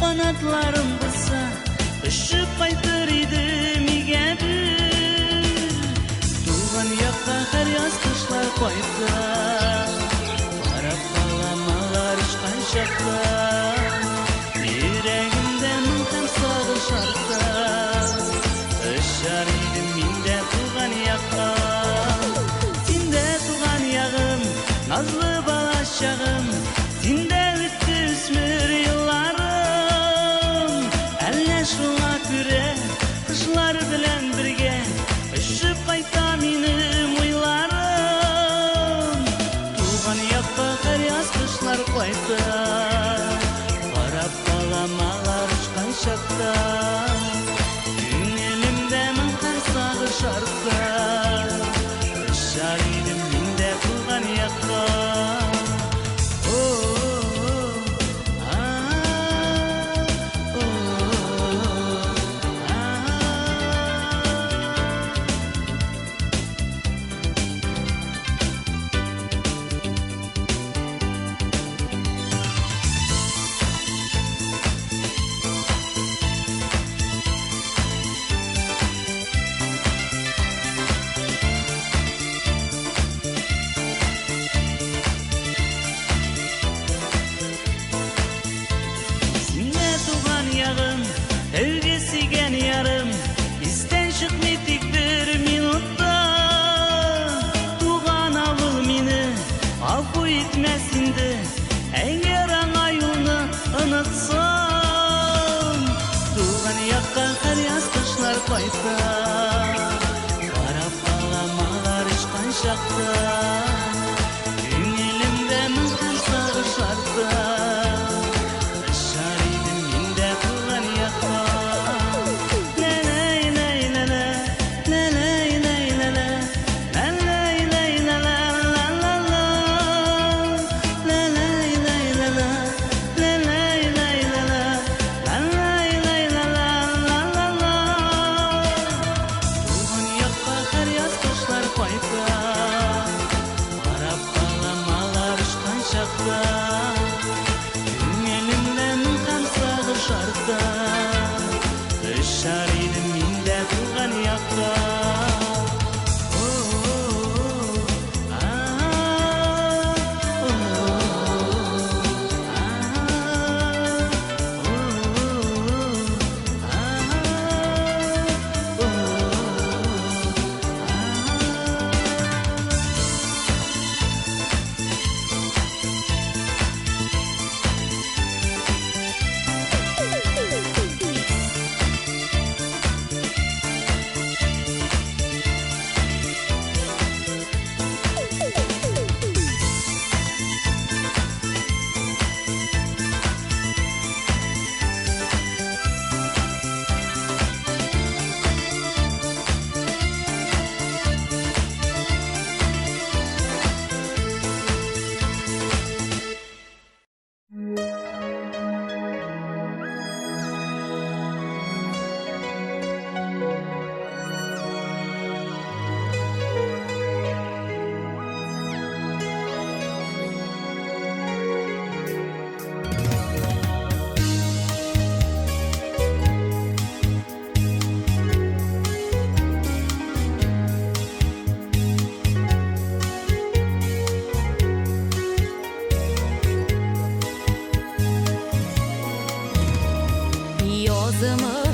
Канатларым булса, очып кайтыр идем игәдер. Туган якка һәр яз кышлар кайта. Карап калам алар очкан чакта. Йөрәгемдә моң һәм сагыш арта. Очар идем мин дә туган якка. Син дә туган ягым, назлы бала чагым. Синдә үтте үсмер елларым. Әллә шуңа күрә кошлар белән бергә очып кайта минем уйларым. Туган якка һәр яз кышлар кайта. Карап калам алар очкан чакта. Күңелемдә моң һәм сагыш арта. Очар идем мин дә туган якка. Сиңа туган ягым, тәүге сөйгән ярым, истән чыкмый тик бер минутта. Туган авыл мине гафу итмәс инде, әгәр аңа юлны онытсам. Туган якка һәр яз кышлар кайта. Карап калам алар очкан чакта. Күңелемдә моң һәм сагыш арта. Очар идем мин дә туган якка. Лә-ләй-ләй-лә-лә, лә-ләй-ләй-лә-лә, лә-ләй-ләй-лә-лә-лә-лә-лә, лә-ләй-ләй-лә-лә, лә-ләй-ләй-лә-лә, лә-ләй-ләй-лә-лә-лә-лә. Туган якка һәр яз кышлар кайта. Карап калам алар очкан чакта. Күңелемдә моң һәм сагыш арта. Очар идем мин дә туган якка.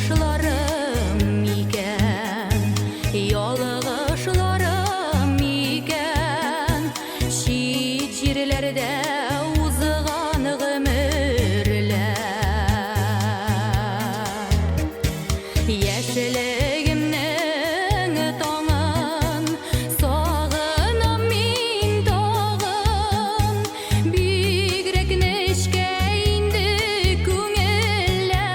Язмышларым икән, ялгышларым икән, чит җирләрдә узган гомерләр. Яшьлегемнең таңын сагынам мин тагын, бигрәк нечкә инде күңелләр.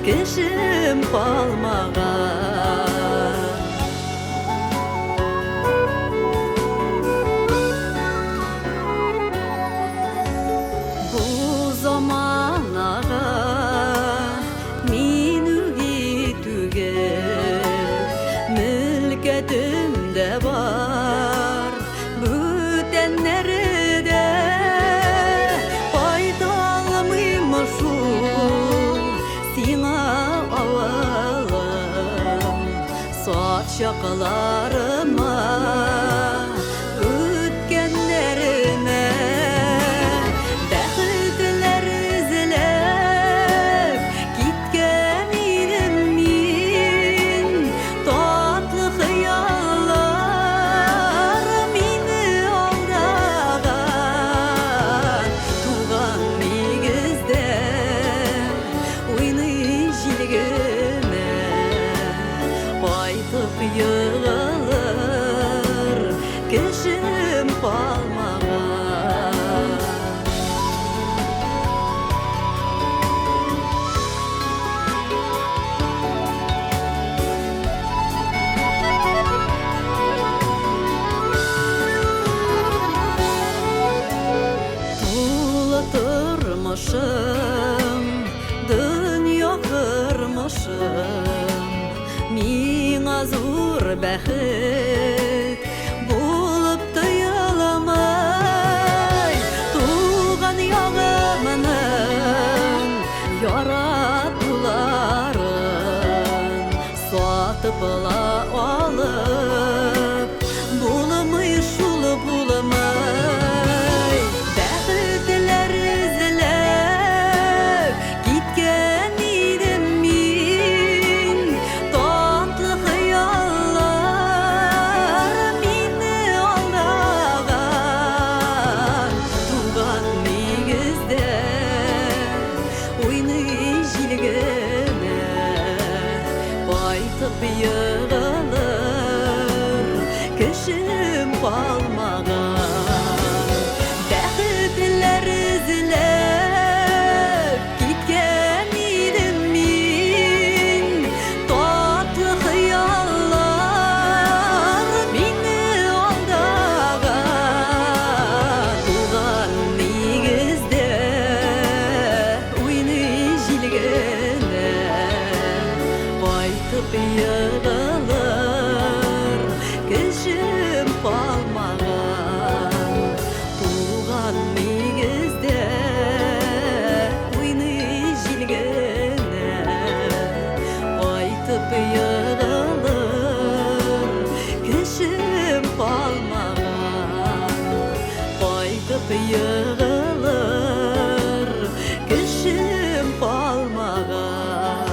кешем калмаган. Бу заманага мин үги түгел, мөлкәтем дә бар, бүтәннәре дә. Кайта алмыйм шул сиңа, авылым, саф чакларыма, үткәннәремә. Бәхетләр эзләп киткән идем мин, татлы хыяллар мине алдаган. Туган нигездә уйный җил генә, кайтып егылыр кешем калмаган. Тулы тормышым, дөнья кормышым миңа зур бәхет булып тоеламай. Туган ягымның яратуларын сатып ала алып булмый шул, булмый. Бәхетләр эзләп киткән идем мин, татлы хыяллар мине алдаган. Туган нигездә уйный җил генә, кайтып егылыр кешем калмаган. Бәхетләр эзләп киткән идем мин, татлы хыяллар мине алдаган. Туган нигездә уйный җил генә, кайтып егылыр кешем калмаган. Туган нигездә уйный җил генә, кайтып егылыр кешем калмаган. Кайтып егылыр кешем калмаган.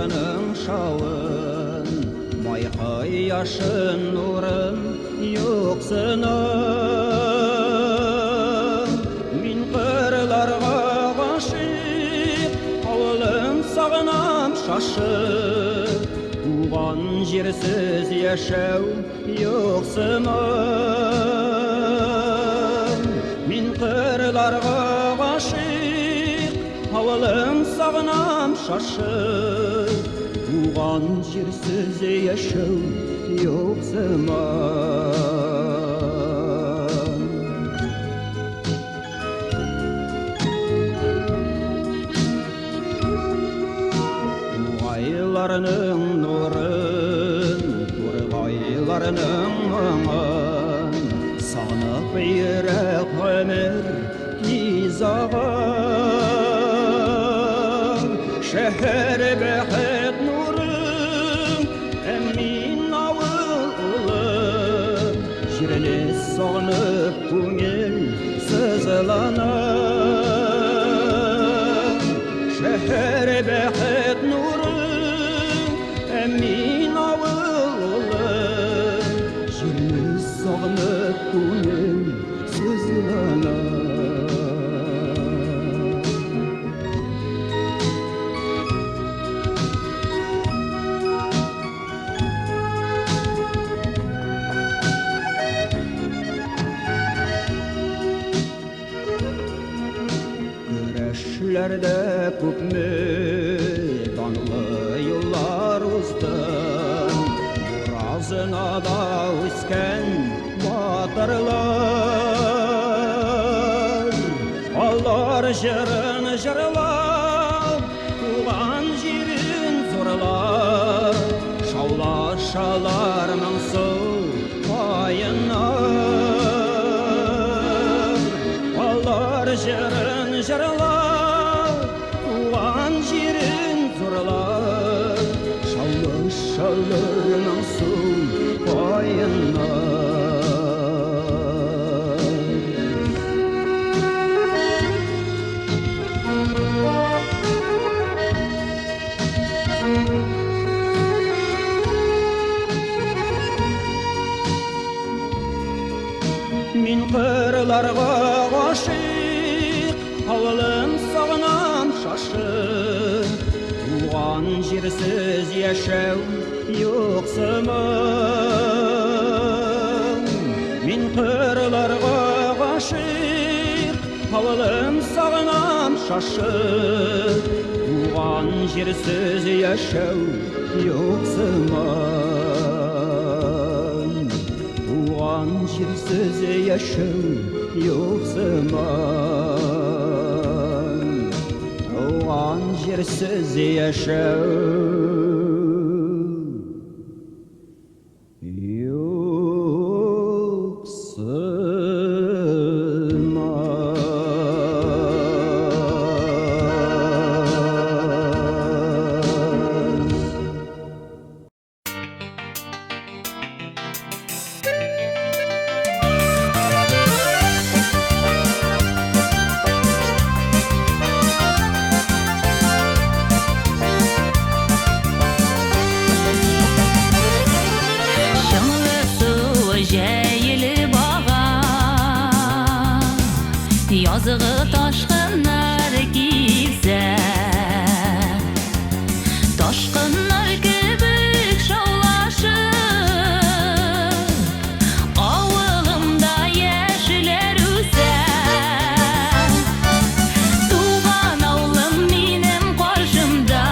Кырларның шавын, май кояшын нурын юксынам. Мин кырларга гашыйк, авылым сагынам шашып. Туган җирсез яшәү юк сыман. Мин кырларга гашыйк, авылым сагынам шашып. Туган җирсез яшәү юк сыман. Тугайларның нурын, тургайларның моңын сагынып йөрәк гомер тиз ага. Шәһәр бәхет нурын, ә мин авыл улы. Җирне сагынып күңел сызлана. Шәһәр бәхет нурын, ә мин авыл улы. Җирне сагынып күңел сызлана. Көрәшләрдә күпме данлы юллар уздым, Буразынада үскән батырлар. Алар җырын җырлап, туган җирен зурлап, шаулашалар моңсу каеннар. Алар җырын җырлап, туган җирен зурлап, шаулашалар моңсу каеннар. Мин кырларга гашыйк, авылым сагынам шашып. Туган җирсез яшәү юк сыман. Мин кырларга гашыйк, авылым сагынам шашып. Туган җирсез яшәү юк сыман. Туган җирсез яшәү юк сыман. Туган җирсез яшәү юк сыман. Чыңлы суы җәелеп ага, Язгы ташкыннар килсә, Ташкыннар кебек шаулашып, Авылымда яшьләр үсә. Туган авылым минем каршымда,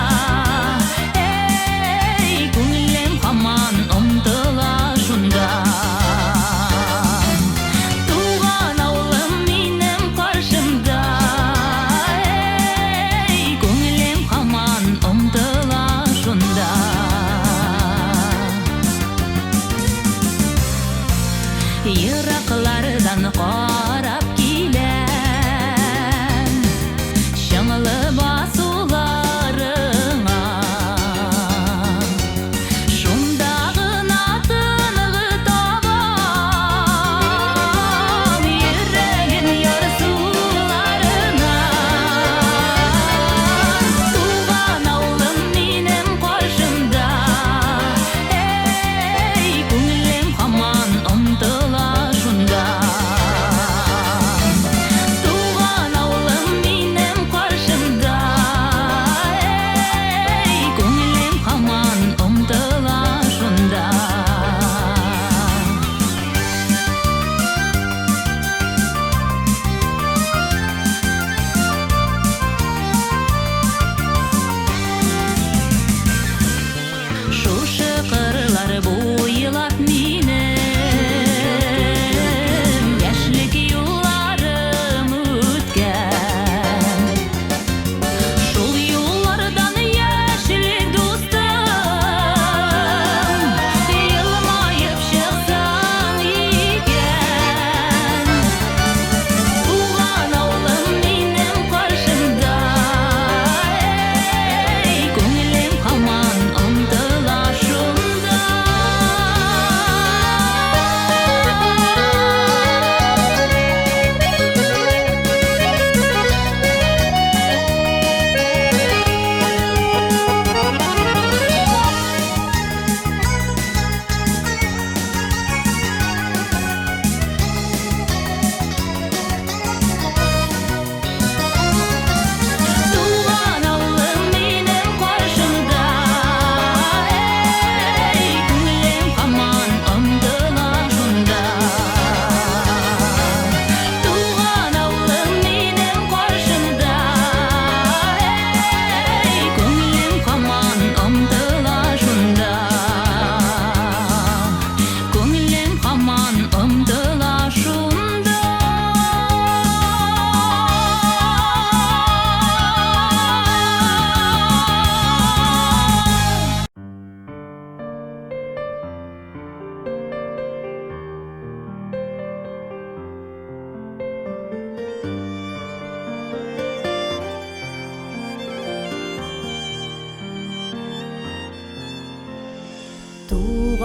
Эй, күңелем һаман омтыла шунда. Туган авылым минем каршымда, Эй, күңелем һаман омтыла шунда.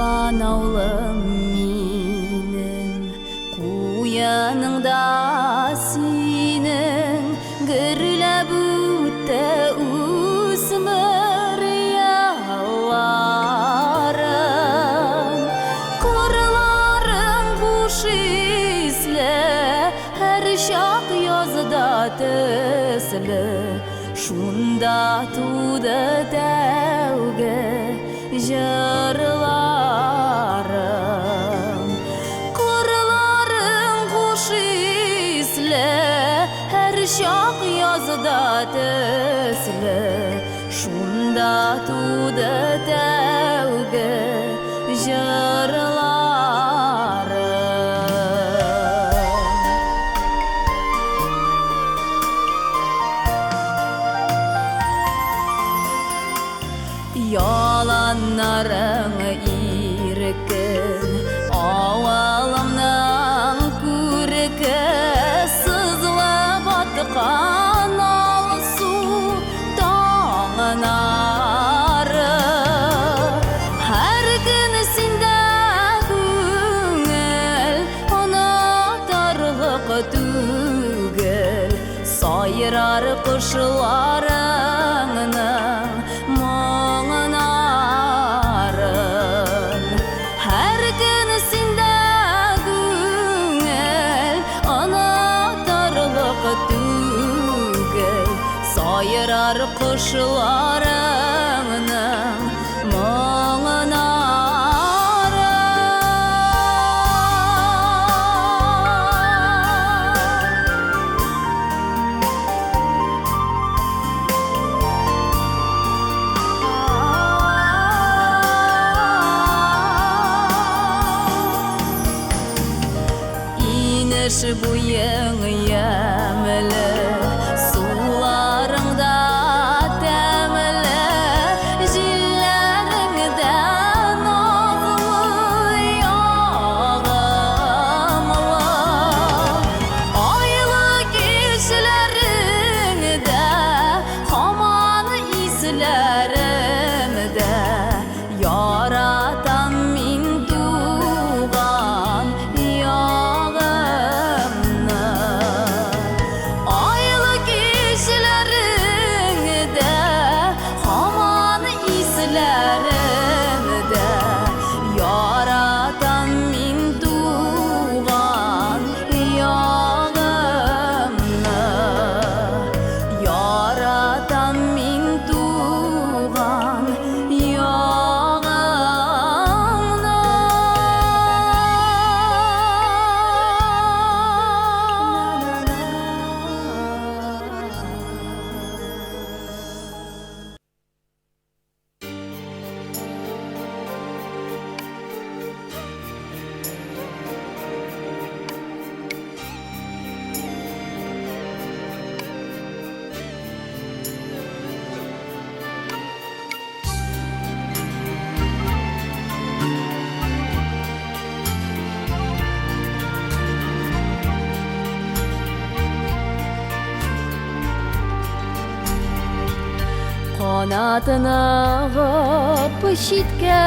Туган авылым минем, куеныңда синең гөрләп үтә үсмер елларым. Кырларың буш исле, һәр чак язда төсле, шунда туды тәүге җырларым. Кырларың хуш исле, һәр чак язда төсле, шунда туды тәүге җырларым. Яланнарың иркен, авылымның күрке, сызылып аткан алсу таңнары. Һәр көн синдә күңел онытырлык түгел, сайрар кошларыңның моңнарын. Һәр көн синдә күңел онытырлык түгел, сайрар кошларыңның моңнарын. Инеш буең ямьле, суларың да тәмле, җилләрең дә назлы, ягымлы. Айлы кичләрең дә һаман исләремдә, яратам мин туган ягымны. Айлы кичләрең дә һаман исләремдә, яратам мин туган ягымны. Яратам мин туган ягымны. Канатын агып читкә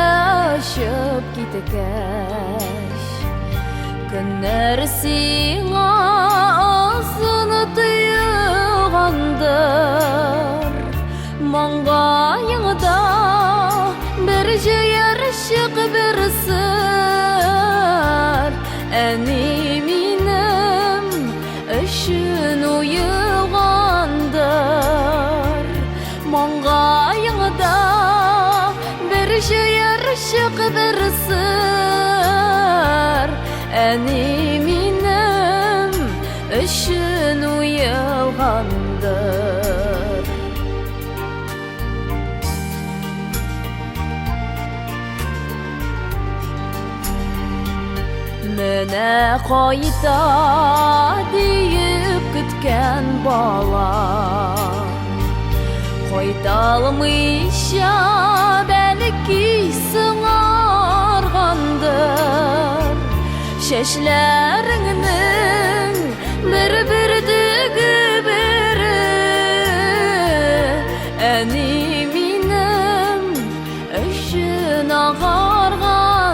очып киткәч, көннәр сиңа озын тоелгандыр. Маңгаеңда бер җыерчык, бер сыр, әни минем өчен уелгандыр. Маңгаеңда бер җыерчык, бер сыр, әни минем өчен уелгандыр. Менә кайта диеп көткән балам, кайта алмыйча бәлки соңаргандыр. Чәчләреңнең бер бөртеге бере, әни минем өчен агаргандыр.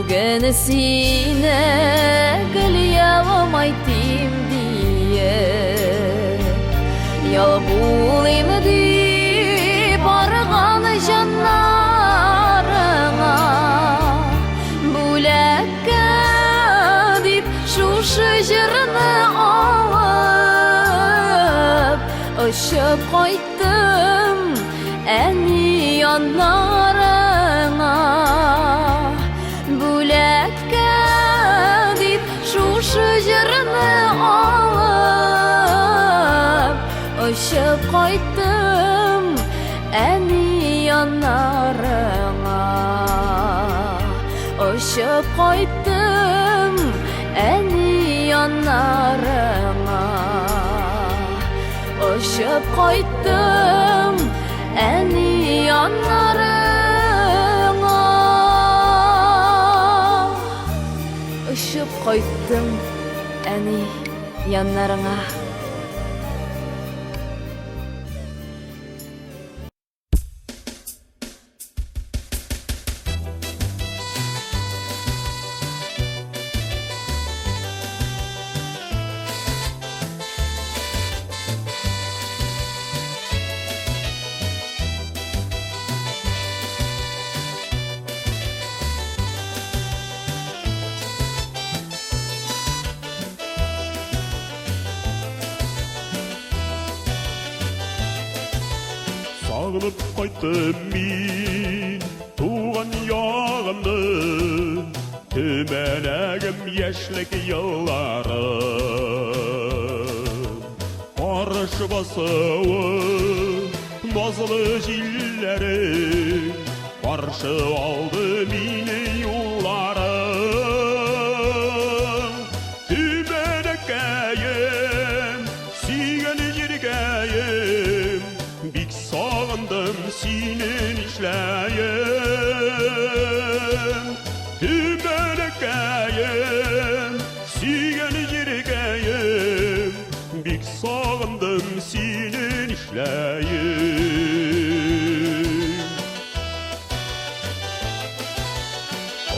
Бүген сине гел елмайтыйм диеп, ял булыйм дип арган җаннарыңа, бүләккә дип шушы җырны алып, очып кайттым әни яннарыңа. Бүләккә дип шушы җырны алып, очып кайттым әни яннарыңа. Очып кайттым әни яннарыңа. Очып кайттым әни яннарыңа. Очып кайттым әни яннарыңа. Сагынып кайттым мин туган ягымны, Төмәнәгем, яшьлек елларым. Арыш басуы, назлы җилләре каршы алды мине юлларым. Төмәнәкәем, сөйгән җиргәем, бик сагындым сине, нишләем? Төмәнәкәем, сөйгән җиргәем, бик сагындым сине, нишләем?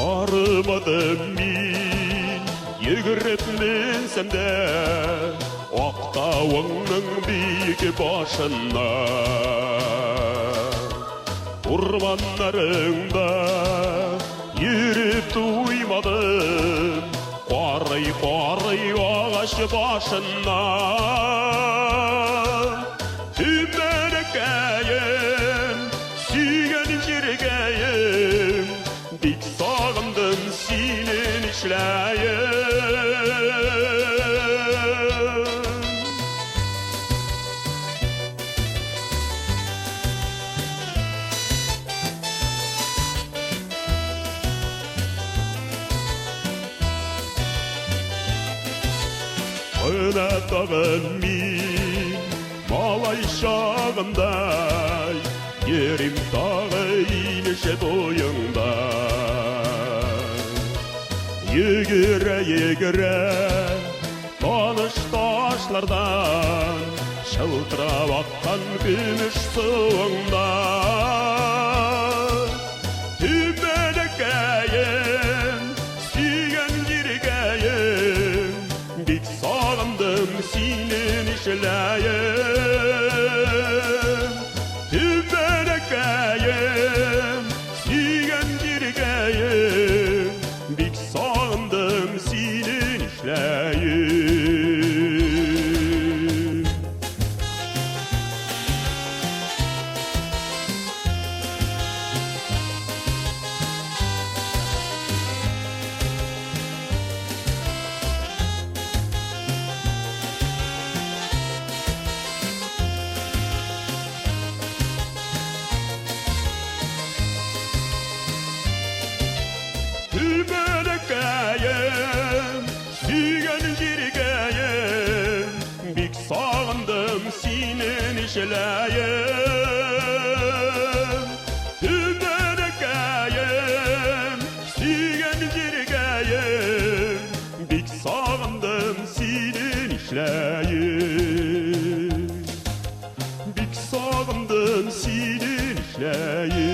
Арымадым мин, йөгереп менсәм дә, Ак тавыңның биек башына. Урманнарыңда йөреп туймадым, Карый-карый агач башына. Төмәнәкәем, сөйгән җиргәем, бик сагындым сине, нишләем? Менә тагын мин малай чагымдай йөрим тагы инеш буенда. Йөгерә-йөгерә таныш ташлардан чылтырап аккан көмеш суыңда. Төмәнәкәем, сөйгән җиргәем, бик сагындым сине, нишләем? Төмәнәкәем, сөйгән җиргәем, бик сагындым сине, нишләем? Төмәнәкәем, сөйгән җиргәем, бик сагындым сине, нишләем? Төмәнәкәем, сөйгән җиргәем, бик сагындым сине, нишләем? Бик сагындым сине, нишләем?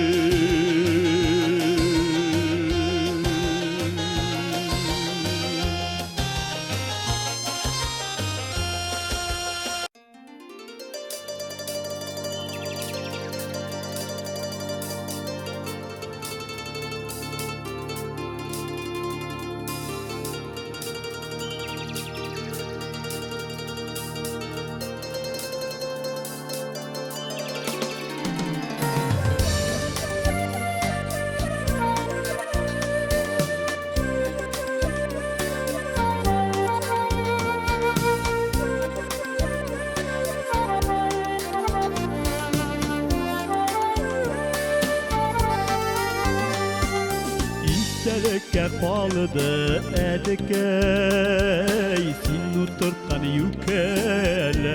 Истәлеккә калды, әтекәй, син утырткан юкәләр.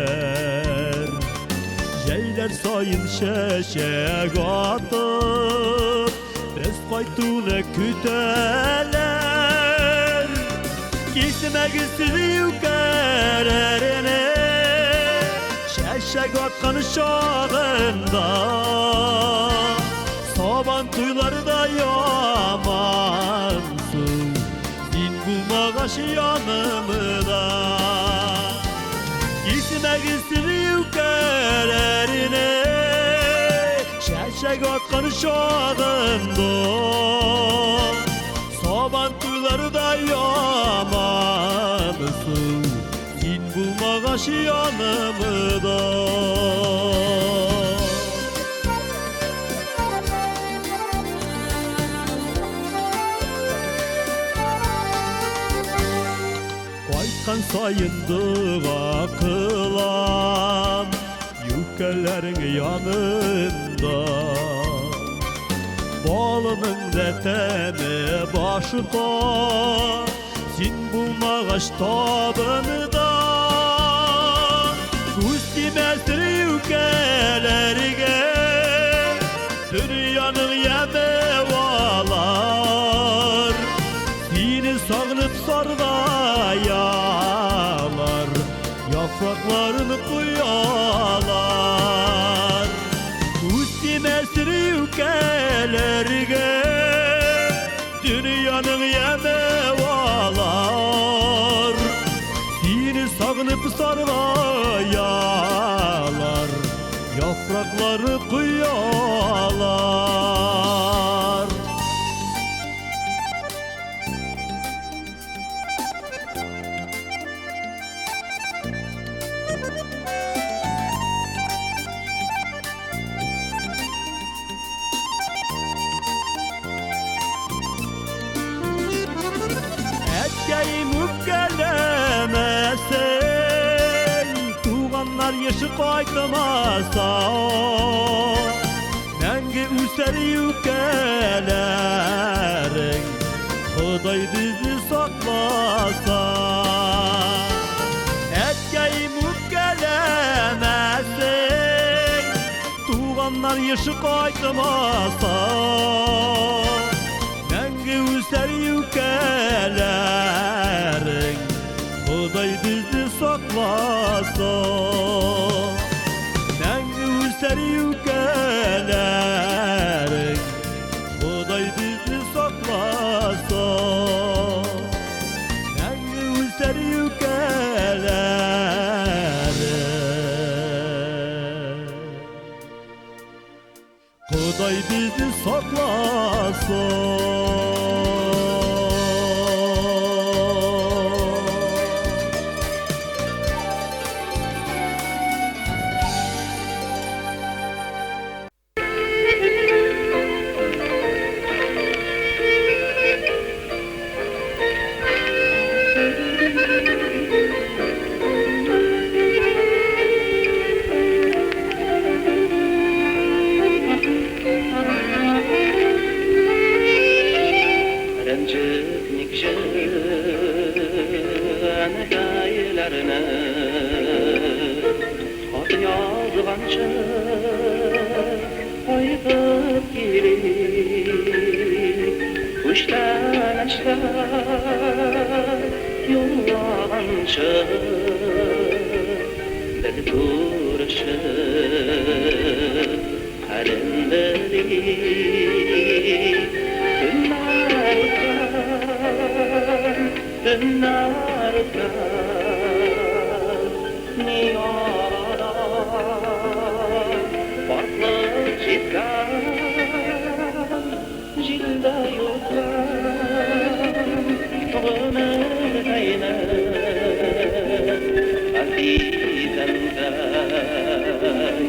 Җәйләр саен чәчәк атып, без кайтуны көтәләр. Кисмәгез сез юкәләрне, чәчәк аткан чагында. Сабан туйларда ямансың, син булмагач янымда. Кисмәгез сез юкәләрне, чәчәк аткан чагында. Сабан туйларда ямансың, син булмагач янымда. Кайткан саен дога кылам, юкәләрең янында. Балының да тәме башка, син булмагач табында. Күз тимәсен юкәләргә, дөньяның яме алар. Сине сагынып саргаялар, яфракларын коялар. Күз тимәсен юкәләргә, дөньяның яме алар. Сине сагынып саргаялар, яфраклары коялар. Әткәем үпкәләмәсен, туганнар еше кайтмаса, мәңге үсәр юкәләрең, Ходай безне сакласа. Әткәем үпкәләмәсен, туганнар еше кайтмаса, мәңге үсәр юкәләрең, Ходай безне сакласа. Мәңге үсәр юкәләрең, Ходай безне сакласа. Мәңге үсәр юкәләрең, Ходай безне сакласа. Рәнҗеп ник җанкайларны, Хат язганчы кайтып килик, Күчтәнәчләр юллаганчы, Бер күрешеп хәлен белик. Көннәр үткән, төннәр үткән, ни арада картлык җиткән, җилдә үткән гомеркәйне, Газиз әнкәй,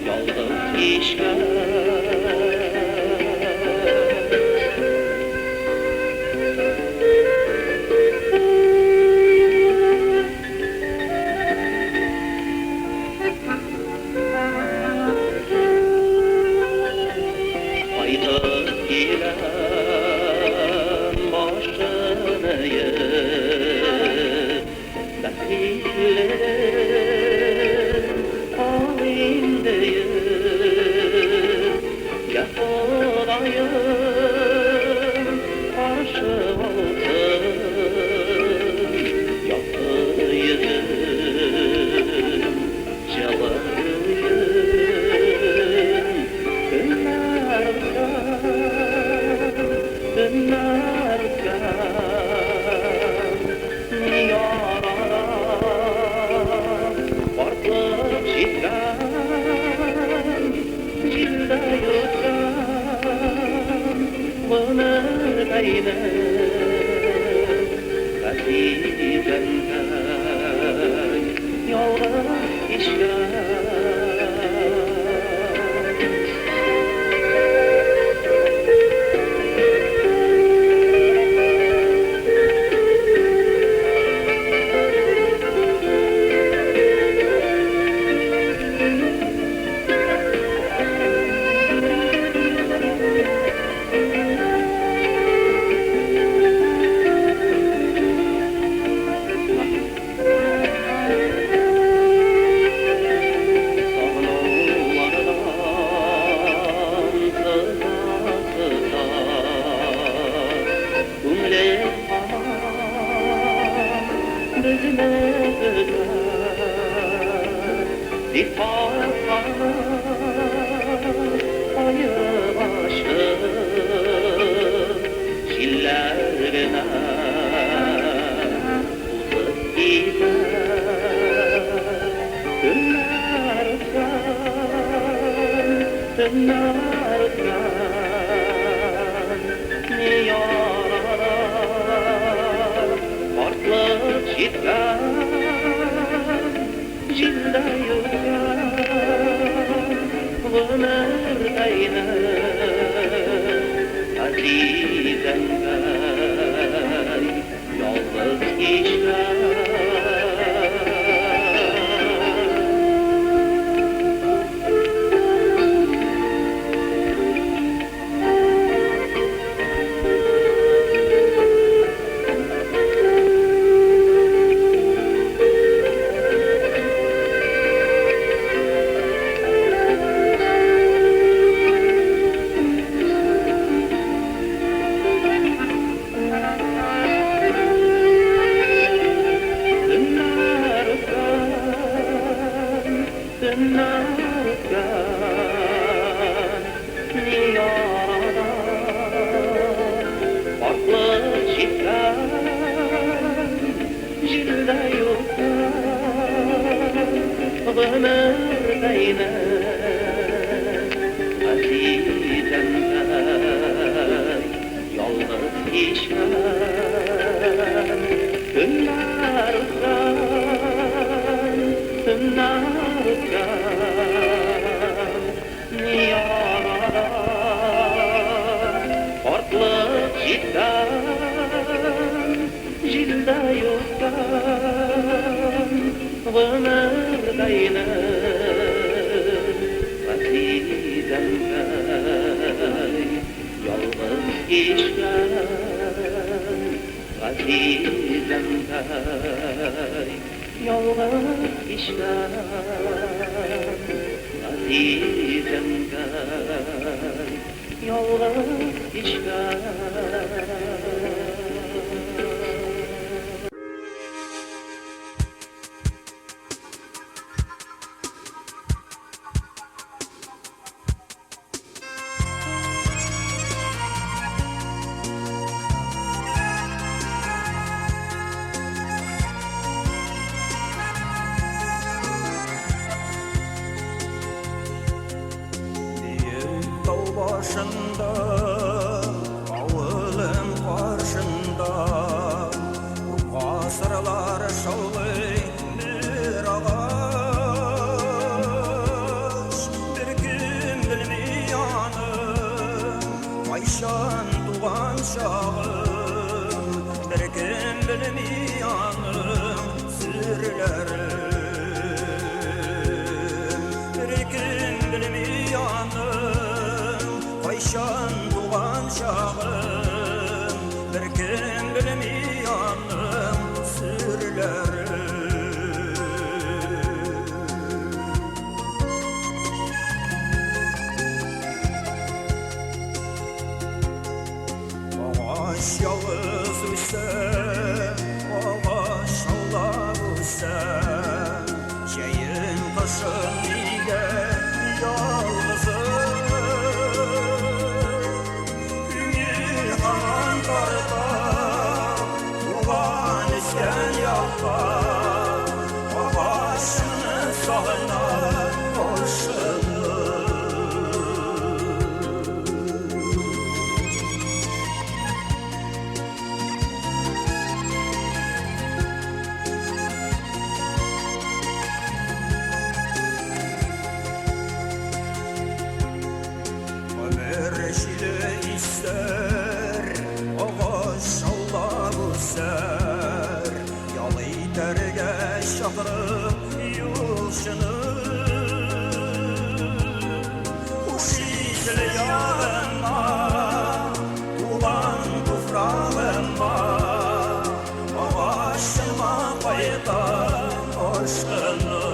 ялгыз кичкән. Кайтып киләм Гомердәйне Газиз әнкәй, ялгыз кичкән. Юлчыны. Хуш исле ягыма, туган туфрагыма, Агачыма кайтам ашкынып.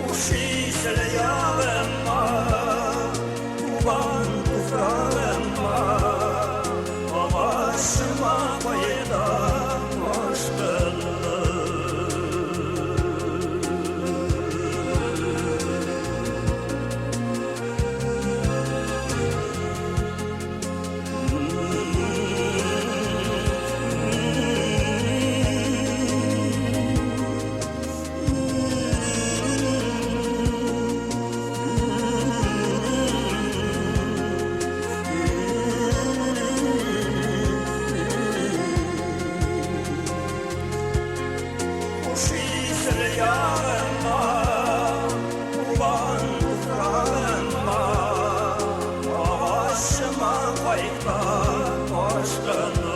Хуш исле ягыма, туган туфрагыма, Агачыма кайтам ашкынып. Хуш исле ягыма, туган туфрагыма, Агачыма кайтам ашкынып.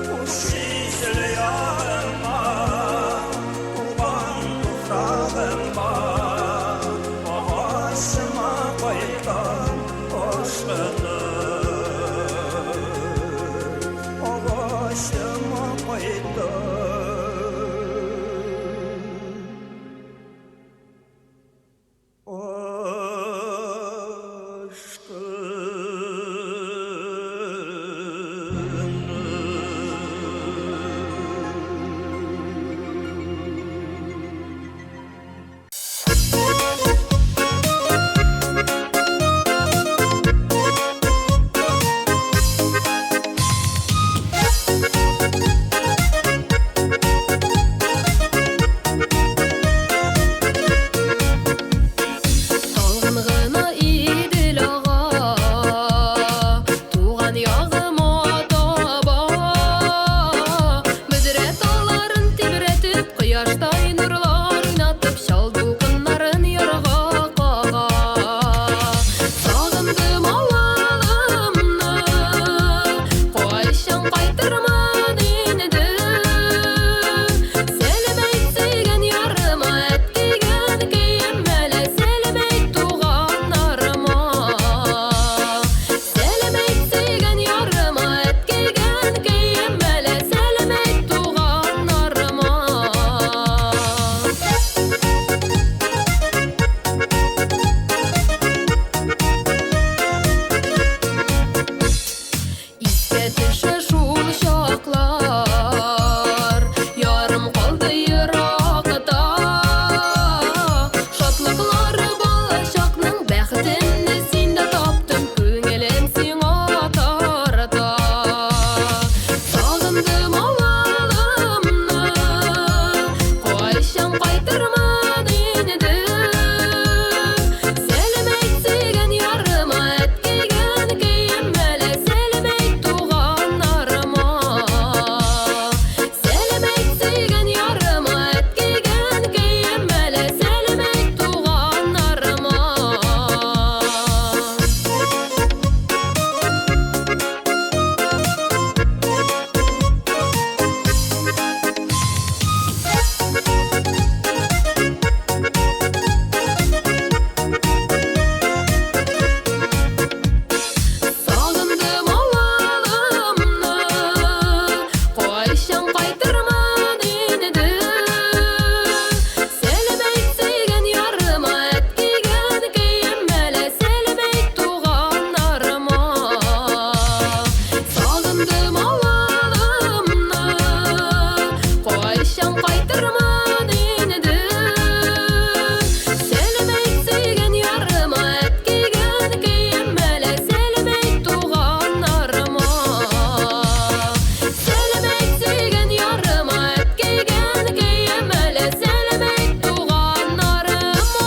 Хуш исле ягыма, туган туфрагыма, Агачыма кайтам ашкынып. Агачыма кайтам ашкынып. Талгын гына Идел ага, туган ягыма таба. Бөдрә талларын тибрәтеп, кояштай нурлар уйнатып, чал дулкыннарын ярга кага. Сагындым авылымны, кайчан кайтырмын инде? Сәлам әйт сөйгән ярыма, әткәйгән көем әле, сәлам әйт туганнарыма. Сәлам әйт сөйгән ярыма, әткәйгән көем әле, сәлам әйт туганнарыма. Искә төшә шул чаклар, ярым калды еракта. Шатлыклары балачакның, бәхетемне синдә таптым, күңелем сиңа тарта. Сагындым авылымны, кайчан кайтырмын инде? Сәлам әйт сөйгән ярыма, әткәйгән көем әле, сәлам әйт туганнарыма. Сәлам әйт сөйгән ярыма, әткәйгән көем әле, сәлам әйт туганнарыма. Сагындым авылымны, кайчан кайтырмын инде? Сәлам әйт сөйгән ярыма, әткәйгән көем әле, сәлам әйт туганнарыма. Сагындым авылымны, кайчан кайтырмын инде? Сәлам әйт сөйгән ярыма, әткәйгән көем әле, сәлам әйт туганнарыма. Сәлам әйт сөйгән ярыма, әткәйгән көем әле, сәлам әйт туганнарыма.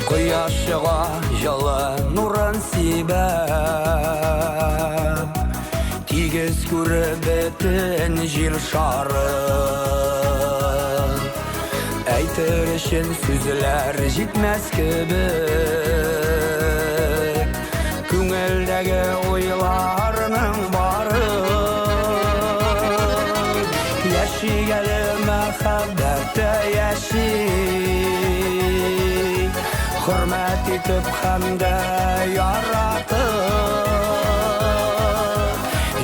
Кояш чыга, җылы нурын сибә. Тигез күреп бөтен җир шарын. Әйтер өчен сүзләр җитмәс кебек. Күңелдәге уйларның барын. Яшик әле мәхәббәттә яшик. Хөрмәт итеп һәм дә яратып.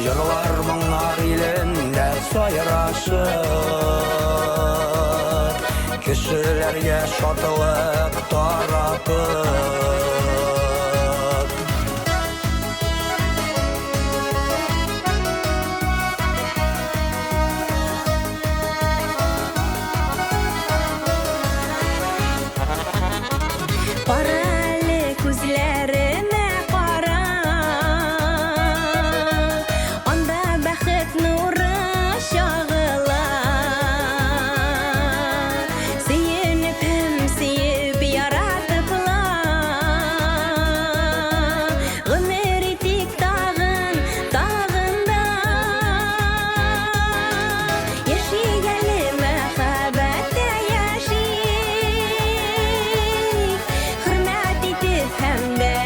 Җырлар моңнар илендә сайрашып. Кешеләргә шатлык таратып. Кара әле күзләремә кара. Анда бәхет нуры чагыла. Сөенеп һәм сөеп яратыпла. Гомер итик тагын, тагын да. Яшик әле мәхәббәттә яшик. Хөрмәт итеп һәм дә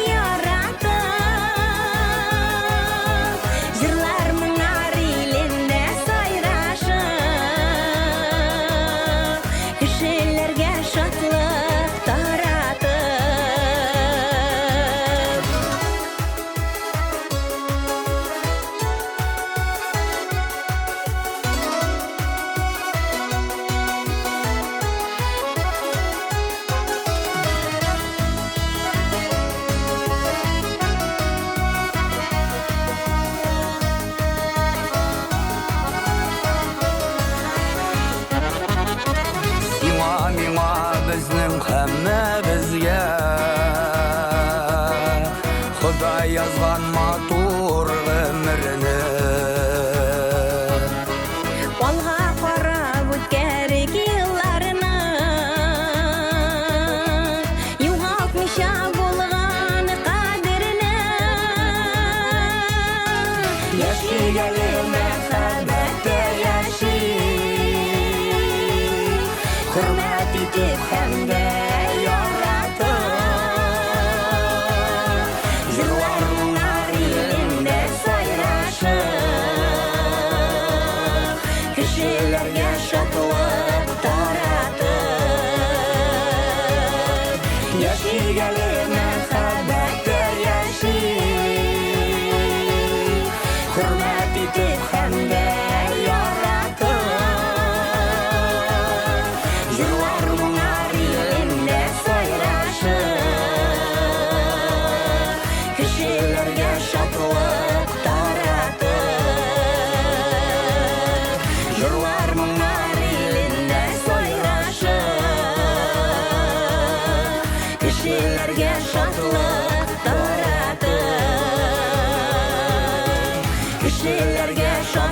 яратып. Җырлар моңнар илендә сайрашып. Кешеләргә шатлык таратып. Сиңа, миңа, безнең һәммәбезгә Ходай язган матур гомерне. Алга карап үткәрик елларны. Югалтмыйча булган кадерне. Яшик әле мәхәббәттә яшик. Хөрмәт итеп һәм дә яратып. Җырлар моңнар илендә сайрашып. Кешеләргә шатлык таратып. Яшик әле мәхәббәттә яшик. Хөрмәт итеп һәм дә яратып. Җырлар моңнар илендә сайрашып. Кешеләргә шатлык таратып. Җырлар моңнар илендә сайрашып. Кешеләргә шатлык таратып. Кешеләргә шатлык